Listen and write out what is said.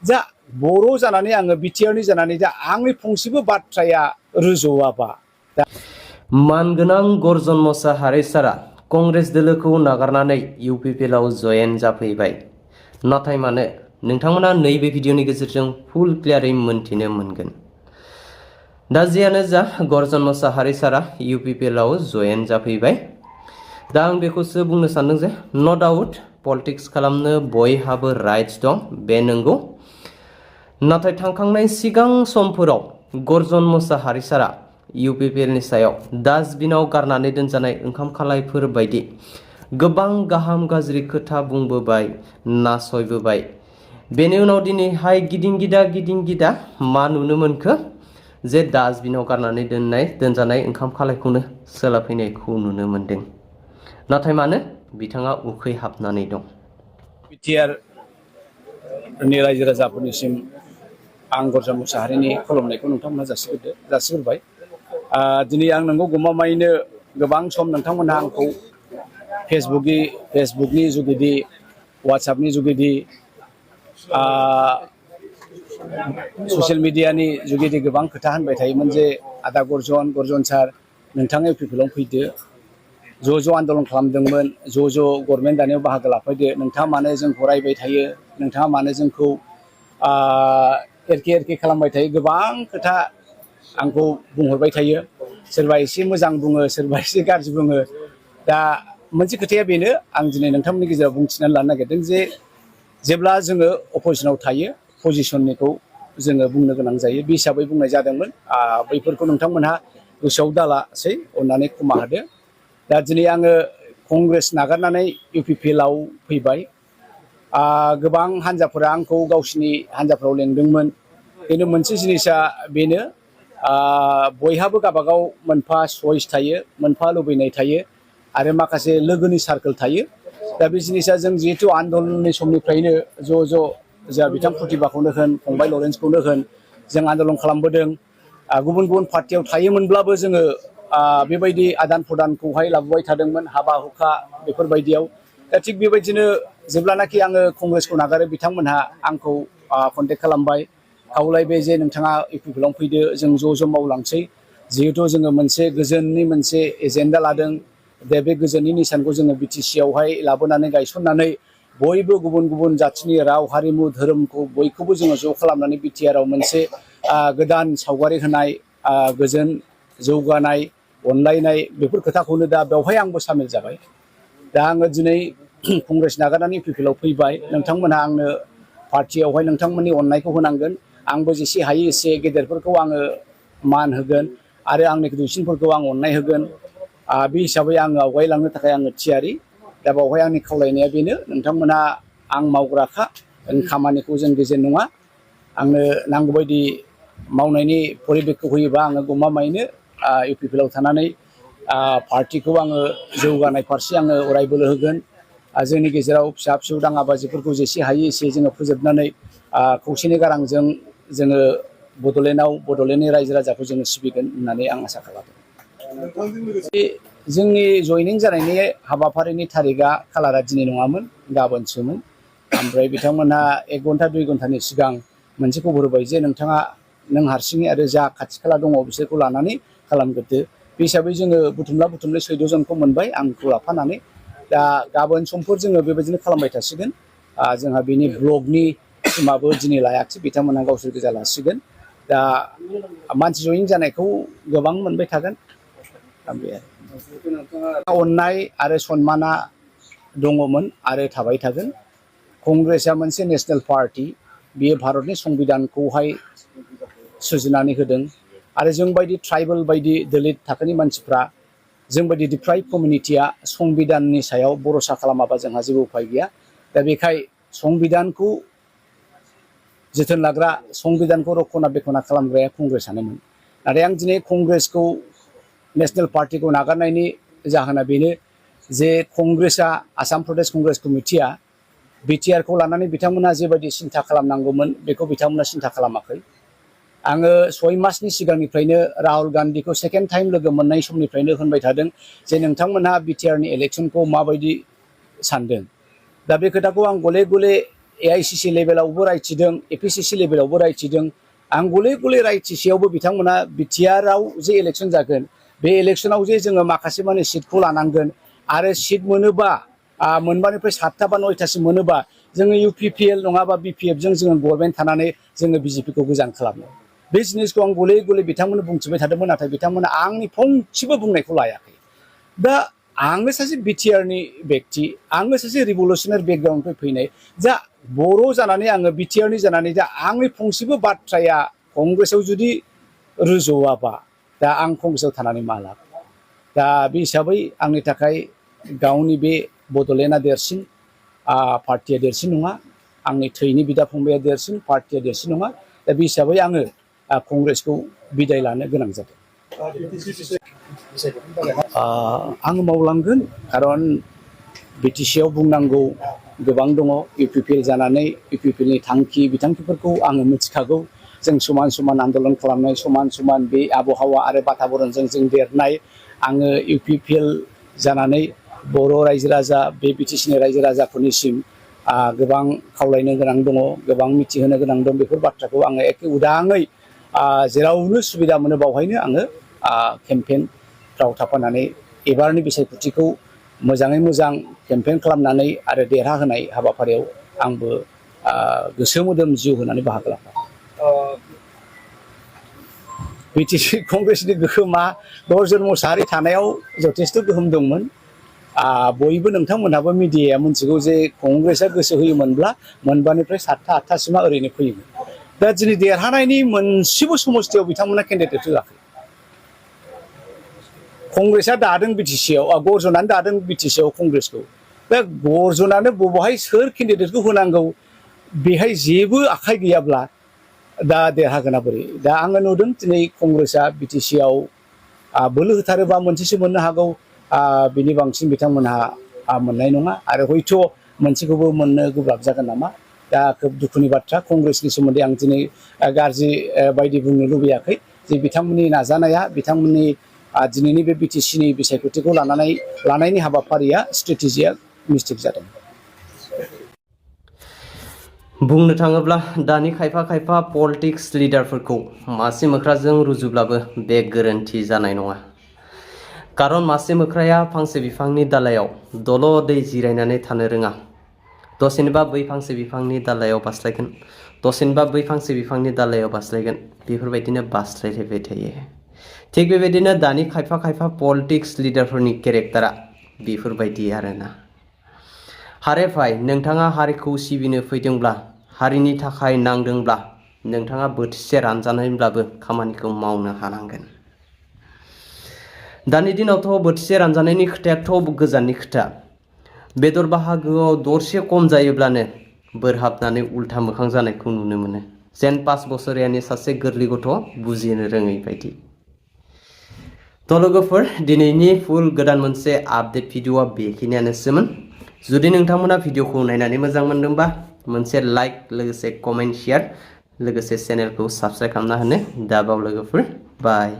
दा बर' जानानै आङो बिटिआरनि जानानै दा आंनि फंसेबो बाथ्राया रुजुवाबा मानगोनां गर्जन मुसाहारि सारा कंग्रेस दोलोखौ नागारनानै UPPL आव जयेन जाफैबाय। नाथाय मानो नोंथांमोना नैबे भिडिअनि गेजेरजों फुल क्लियारै मोनथिनो मोनगोन। दा जियानो जा गर्जन मुसाहारि सारा UPPL आव जयेन जाफैबाय। दा आं बेखौसो बुंनो सानदों जे नो डाउट पलिटिक्स खालामनो बयहाबो राइट्स दं, बे नंगौ। नाथाय थांखांनाय सिगां समफोराव गर्जन मुसाहारि सारा UPPL नि सायाव डास्टबिनाव गारनानै दोनजानाय ओंखाम खालायफोर बायदि गोबां गाहाम गाज्रि खोथा बुंबोबाय, नासयबोबाय। बेनि उनाव दिनैहाय गिदिं गिदा मा नुनो मोनखो जे डास्टबिनाव गारनानै दोनजानाय ओंखाम खालायखौनो सोलाफैनायखौ नुनो मोनदों। नाथाय मानो बिथाङा उखैहाबनानै दं। बिटिआर नि रायजो राजाफोरनिसिम आं गर्जन मुसाहारिनि खुलुमनायखौ नोंथांमोना जासिग्रोबाय। दिनै आं नोंगौ गमामायैनो गोबां सम नोंथांमोनहा आंखौ फेसबुकनि जुगेदि वाट्सएपनि जुगेदि ससियेल मिडियानि जुगेदि गोबां खोथा होनबाय थायोमोन जे आदा गर्जन सार नोंथाङा UPPL आव फैदो, ज' आन्दलन खालामदोंमोन, ज' गभर्नमेन्ट दानायाव बाहागो लाफैदो, नोंथाङा मानो जोंखौ रायबाय थायो, नोंथाङा मानो जोंखौ एरखे खालामबाय थायो, गोबां खोथा आंखौ बुंहरबाय थायो। सोरबा एसे मोजां बुङो, सोरबा एसे गाज्रि बुङो। दा मोनसे खोथाया बेनो, आं दिनै नोंथांमोननि गेजेराव बुंथिनानै लानो नागिरदों जे जेब्ला जोङो अपोजिसनाव थायो पजिसननिखौ जोङो बुंनो गोनां जायो। बे हिसाबै बुंनाय जादोंमोन। बैफोरखौ नोंथांमोनहा गोसोआव दालासै, अननानै खुमा होदो। दा दिनै आङो कंग्रेस नागारनानै UPPL आव फैबाय। गोबां हान्जाफोरा आंखौ गावसिनि हान्जाफोराव लेंदोंमोन। खिन्थु मोनसे जिनिसा बेनो, बयहाबो गावबागाव मोनफा चइस थायो, मोनफा लुबैनाय थायो आरो माखासे लोगोनि सार्कोल थायो। दा बे जिनिसा जों जिहेतु आन्दलननि समनिफ्रायनो ज' जोंहा बिथां प्रतिभाखौनो होन, फंबाय लरेन्सखौनो होन, जों आन्दलन खालामबोदों। गुबुन पार्टियाव थायोमोनब्लाबो जोङो बेबायदि आदान प्रदानखौहाय लाबोबाय थादोंमोन, हाबा हुखा बेफोरबायदियाव। दा थिग बेबायदिनो जेब्लानाखि आङो कंग्रेसखौ नागारो बिथांमोनहा आंखौ कन्टेक्ट खालामबाय, खावलायबाय जे नोंथाङा UPPL आव फैदो, जों ज' मावलांसै। जिहेथु जोङो मोनसे गोजोननि मोनसे एजेन्डा लादों। दा बे गोजोननि निसानखौ जोङो BTC आवहाय लाबोनानै गायसननानै बयबो गुबुन जाथिनि राव, हारिमु, धोरोमखौ बयखौबो जोङो ज' खालामनानै BTR आव मोनसे गोदान सावगारि होनाय, गोजोन, जौगानाय, अनलायनाय बेफोर खोथाखौनो दा बेवहाय आंबो सामिल जाबाय। दा आङो दिनै कंग्रेस नागारनानै UPPL आव फैबाय। नोंथांमोनहा आंनो पार्टियावहाय नोंथांमोननि अननायखौ होनांगोन। आंबो जेसे हायो एसे गेदेरफोरखौ आङो मान होगोन आरो आंनि दुइसिनफोरखौ आं अननाय होगोन। बे हिसाबै आङो आवगायलांनो थाखाय आङो थियारि। दा बावहाय आंनि खावलायनाया बेनो, नोंथांमोना आं मावग्राखा, खामानिखौ जों गेजेर नङा। आंनो नांगौबायदि मावनायनि परिबेखखौ होयोबा आङो गमामायैनो UPPL आव थानानै पार्टिखौ आङो जौगानाय फारसे आङो अराय बोलो होगोन। जोंनि गेजेराव फिसा दाङाबाजिफोरखौ जेसे हायो एसे जोङो फोजोबनानै खौसेनि गारांजों जोङो बड'लेण्डनि रायजो राजाखौ जोङो सिबिगोन होननानै आं आसा खालामो। जोंनि जयनिं जानायनि हाबाफारिनि थारिकआ खालारा दिनै नङामोन, गाबोनसोमोन। ओमफ्राय बिथांमोनहा 1 घन्टा 2 घन्टानि सिगां मोनसे खबर होबाय जे नों हारसिङै आरो जा खाथि खाला दङ बिसोरखौ लानानै खालामग्रोदो। बे हिसाबै जोङो बुथुमला 14 जनखौ मोनबाय, आंखौ लाफानानै। दा गाबोन समफोर जोङो बेबायदिनो खालामबाय थासिगोन। जोंहा बेनि ब्लकनि टिमाबो दिनै लायाखिसै, बिथांमोनहा गावसोर गोजा लासिगोन। दा मानसि जयेन जानायखौ गोबां मोनबाय थागोन। अननाय आरो सनमाना दङमोन आरो थाबाय थागोन। कंग्रेसआ मोनसे नेसनेल पार्टि, बेयो भारतनि संबिधानखौहाय सुजुनानै होदों आरो जोंबायदि ट्राइबेल बायदि दलित थाखोनि मानसिफ्रा, जोंबायदि डिप्राइभ कमिउनिटिया संबिधाननि सायाव भरसा खालामाबा जोंहा जेबो उफाय गैया। दा बेखाय संबिधानखौ जोथोन लाग्रा, संबिधानखौ रक्षना बेक्षना खालामग्राया कंग्रेसआनोमोन। नाथाय आं दिनै कंग्रेसखौ नेसनेल पार्टिखौ नागारनायनि जाहोना बेनो जे कंग्रेसआ, आसाम प्रदेश कंग्रेस कमिटिया BTRखौ लानानै बिथांमोना जेबायदि सिन्था खालामनांगौमोन बेखौ बिथांमोना सिन्था खालामाखै। आङो 6 मासनि सिगांनिफ्रायनो राहुल गान्धीखौ सेकेन्ड टाइम लोगो मोननाय समनिफ्रायनो होनबाय थादों जे नोंथांमोनहा BTRनि इलेक्सनखौ माबायदि सानदों। दा बे खोथाखौ आं गले गले AICC लेभेलावबो रायथिदों APCC लेभेलावबो रायथिदों आं गले गले रायथिसेयावबो बिथांमोना BTR आव जे इलेक्सन जागोन बे इलेक्सनाव जे जोङो माखासे माने सिटखौ लानांगोन आरो सिट मोनोबा मोनबानिफ्राय 7टा बा 9टासिम मोनोबा जोङो UPPL नङाबा BPF जों जोङो गभर्नमेन्ट थानानै जोङो BJPखौ गोजान खालामनो बे जिनिसखौ आं गले गले बिथांमोननो बुंथिबाय थादोंमोन नाथाय बिथांमोना आंनि फंसेबो बुंनायखौ लायाखै दा आङो सासे BTRनि व्यक्ति आङो सासे रिभलुसनारि बेकग्राउन्डनिफ्राय फैनाय जा बर' जानानै आङो BTRनि जानानै दा आंनि फंसेबो बाथ्राया कंग्रेसआव जुदि रुजुवाबा दा आं कंग्रेसआव थानानै मा लाब दा बे हिसाबै आंनि थाखाय गावनि बे बड'लेण्डआ देरसिन पार्टिया देरसिन नङा आंनि थैनि बिदा फंबाया देरसिन पार्टिया देरसिन नङा दा बे हिसाबै आङो कंग्रेसखौ बिदाय लानो गोनां जादों आङो मावलांगोन खारन BTC आव बुंनांगौ गोबां दङ UPPL जानानै UPPLनि थांखि बिथांखिफोरखौ आङो मिथिखागौ जों समान समान आन्दलन खालामनाय समान समान बे आबहावा आरो बाताबरणजों जों देरनाय आङो UPPL जानानै बर' रायजो राजा बे BTCनि रायजो राजाफोरनिसिम गोबां खावलायनो गोनां दङ गोबां मिथिहोनो गोनां दं बेफोर बाथ्राखौ आङो एखे उदाङै जेरावनो सुबिदा मोनो बावहायनो आङो केम्पेइनफ्राव थाफानानै एबारनि बिसायख'थिखौ मोजाङै मोजां केम्पेइन खालामनानै आरो देरहाहोनाय हाबाफारियाव आंबो गोसो मोदोम जिउ होनानै बाहागो लाफायो BTC कंग्रेसनि गोहोमा गर्जन मुसाहारि थानायाव जथेस्थ' गोहोम दंमोन बयबो नोंथांमोनहाबो मिडियाया मिथिगौ जे कंग्रेसआ गोसो होयोमोनब्ला मोनबानिफ्राय 7टा 8टासिमा ओरैनो फैयोमोन दा दिनै देरहानायनि मोनसेबो समस्थियाव बिथांमोना केन्डिडेट होआखै कंग्रेसआ दादों BTC आव गर्जनानो दादों BTC आव कंग्रेसखौ दा गर्जनानो बबेहाय सोर केन्डिडेटखौ होनांगौ बेहाय जेबो आखाइ गैयाब्ला दा देरहागोना बोरै दा आङो नुदों दिनै कंग्रेसआ BTC आव बोलो होथारोबा मोनसेसो मोननो हागौ बिनि बांसिन बिथांमोनहा मोननाय नङा आरो हयथ' मोनसेखौबो मोननो गोब्राब जागोन नामा दा खोब दुखुनि बाथ्रा कंग्रेसनि सोमोन्दै आं दिनै गाज्रि बायदि बुंनो लुबैयाखै जे बिथांमोननि नाजानाया बिथांमोननि दिनैनि बे BTCनि बिसायख'थिखौ लानायनि हाबाफारिया स्ट्रेटेजिया मिस्टेक जादों बुंनो थाङोब्ला दानि खायफा पलिटिक्स लिडारफोरखौ मासे मोख्राजों रुजुब्लाबो बे गोरोन्थि जानाय नङा खारन मासे मोख्राया फांसे बिफांनि दालायाव दलदै जिरायनानै थानो रोङा दसेनोबा बै फांसे बिफांनि दालायाव बास्लायगोन दसेनोबा बै फांसे बिफांनि दालायाव बास्लायगोन बेफोरबायदिनो बास्लायलायबाय थायो थिग बेबायदिनो दानि खायफा पलिटिक्स लिडारफोरनि केरेक्टारा बेफोरबायदि आरोना हारे भाई नोंथाङा हारिखौ सिबिनो फैदोंब्ला हारिनि थाखाय नांदोंब्ला नोंथाङा बोथिसे रानजानायब्लाबो खामानिखौ मावनो हानांगोन दानि दिनावथ' बोथिसे रानजानायनि खोथायाथ' गोजाननि खोथा बेदर बाहागोआव दरसे खम जायोब्लानो बोरहाबनानै उल्था मोखां जानायखौ नुनो मोनो जेन 5 बोसोरियानि सासे गोरलै गथ' बुजिनो रोङै बायदि थ' लोगोफोर दिनैनि फुल गोदान मोनसे आपडेट भिडिअआ बेखिनियानोसोमोन जुदि नोंथांमोना भिडिअखौ नायनानै मोजां मोनदोंबा मोनसे लाइक लोगोसे कमेन्ट शेयार लोगोसे चेनेलखौ साबस्क्राइब खालामना होनो दाबाव लोगोफोर बाय